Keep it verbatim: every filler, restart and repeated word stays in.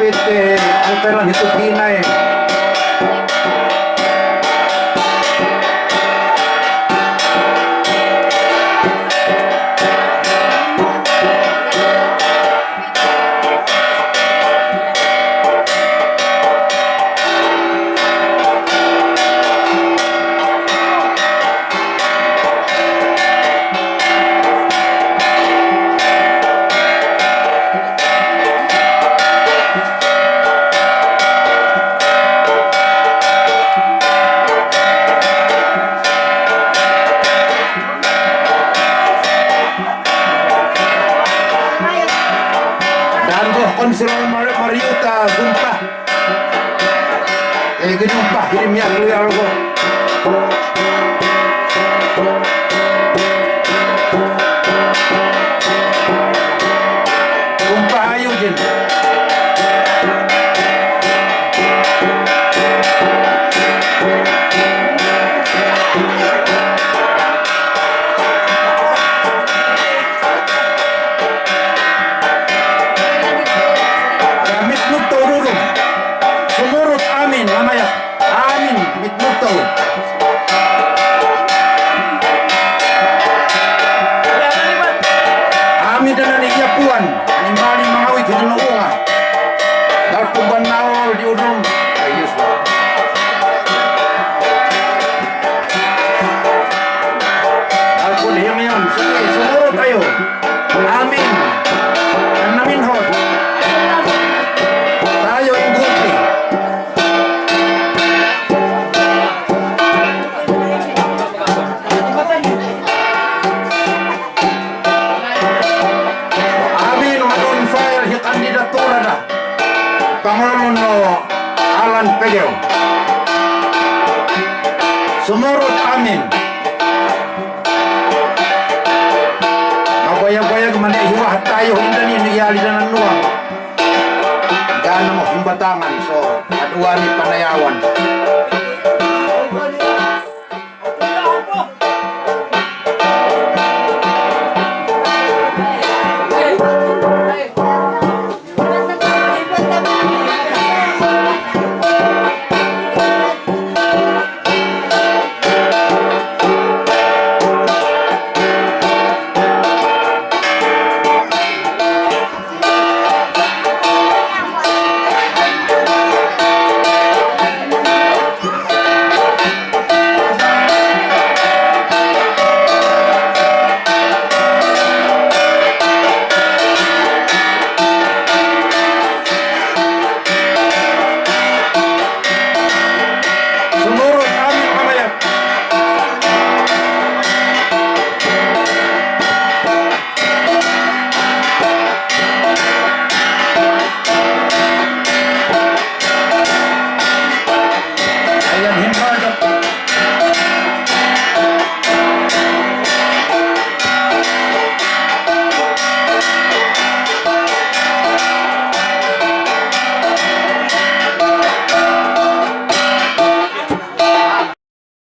Pete, ang telan hitu kinai. Danbo konsil Mar-, Mariuta, gumpa. E, gumpa, hiri miak lu ya algo. Gumpa ayu jin. Ra mitmutto ururum. Sumurut amin, namaya. Amin, mitmutto. Amin, dana ni yapuan, ni mali mangawit hidin uunga. Dalpun ban naol di urum. Ayus. Dalpun himion, sumurut, sumurut ayo. Amin. Amin hot. Ayo ingguti. Amin, manun file hi kandidatura da. Pangolun o Alan Pegeo. Sumurut amin. Maboya-boya kemane hiwa hatayo hindani ni yali danan nuang. Dana mo himbatangan so aduani panayawan.